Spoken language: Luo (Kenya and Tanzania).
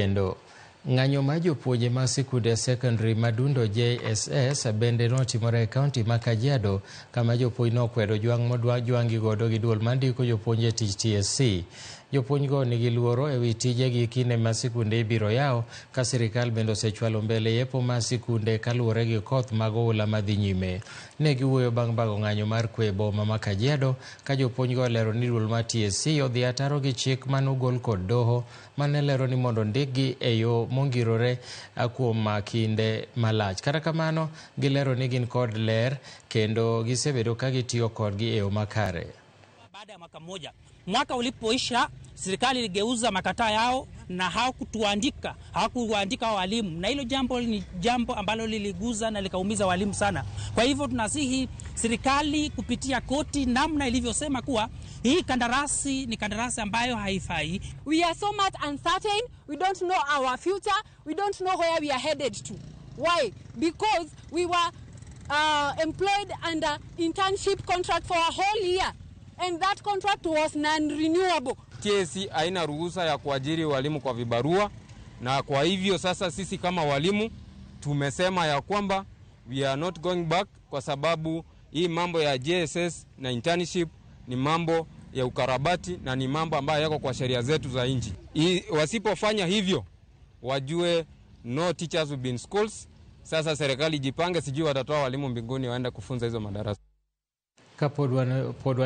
Kendo ng'anyo mar jopuonje mag sikunde sekondari Madundo JSS bende notimore e kaunti ma Kajiado, kama jopuonj nokwedo jwang' modwajwang'gi godo gi duol mandiko jopuonj e tich TSC. Jopuonjgo nigi luoro e wi tijegi kinde ma sikunde ibiro yaw, ka sirikal bende osechwalo mbele yepo mar sikunde kaluwore gi koth mag oula madhi nyime. Ne giwuoyo bang' bago ng'anyo mar kwe e boma ma Kajiado, ka jopuonjgo olero ni duol mar TSC odhi ataro gi chik manogol kod doho mane lero ni mondo ndikgi e yo mongirore kuom kinde malach. Kata kamano, gilero ni gin kod ler kendo gisebedo ka gitiyo kodgi e yo makare. Baada ya mwaka mmoja, mwaka ulipoisha, serikali iligeuza makataa yao na hawakutuandika, hawakuandika walimu, na hilo jambo ni jambo ambalo liliguza na likaumiza walimu sana. Kwa hivyo tunasihi serikali kupitia koti, namna ilivyosema kuwa hii kandarasi ni kandarasi ambayo haifai. We are so much uncertain. We don't know our future. We don't know where we are headed to. Why? Because we were employed under internship contract for a whole year, and that contract was non-renewable. TSC haina ruhusa ya kuajiri walimu kwa vibarua, na kwa hivyo sasa sisi kama walimu tumesema ya kwamba we are not going back, kwa sababu hii mambo ya JSS na internship ni mambo ya ukarabati na ni mambo ambayo yako kwa sheria zetu za nchi. Wasipofanya hivyo, wajue no teachers will be in schools. Sasa serikali jipange, sijui watatoa walimu mbinguni waende kufunza hizo madarasa. Kapod wan, pod wan